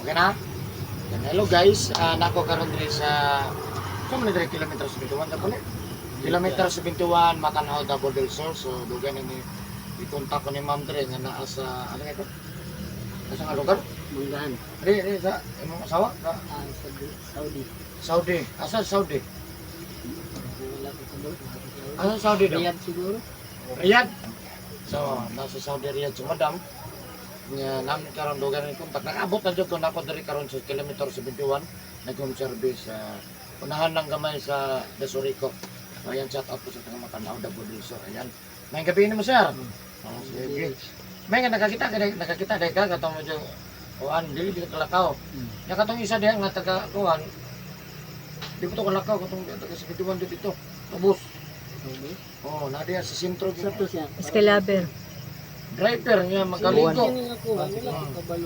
Okay na? Yan. Hello guys, nako karon diri sa so man diri kilometer 71 ta pala. Kilometer 71, Macanao, Davao del Sur. So dugay na ni i-contact ko ni Ma'am diri nga naa sa ano nga ito? Asa nga lugar? Manggahan. Diri sa imong asawa sa Ah, sa Saudi. Saudi. Asa sa Saudi? Wala ko kabalo. Asa sa Saudi daw? Riyadh siguro. Riyadh. So, nasa Saudi Riyadh si Madam. Nya namin karon dugay ni contact. Nakaabot na jud ko nako diri karon sa kilometer 71, nag-home service sa unahan ng gamay sa Dasurico. So, ayan, shout out po sa taga Macanao, Davao del Sur. Ayan. May gabi mo, sir. Oh, sige. May nga nakakita ka nakakita dai ka katong medyo kuan dili dili kalakaw. Nya katong isa diha nga taga kuan di ko to kalakaw katong taga 71 dito. Tubos. Saudi. Oh, na diha sa sentro. Sa to siya. Escalaber. Driver niya magaligo. Wala ko kabalo.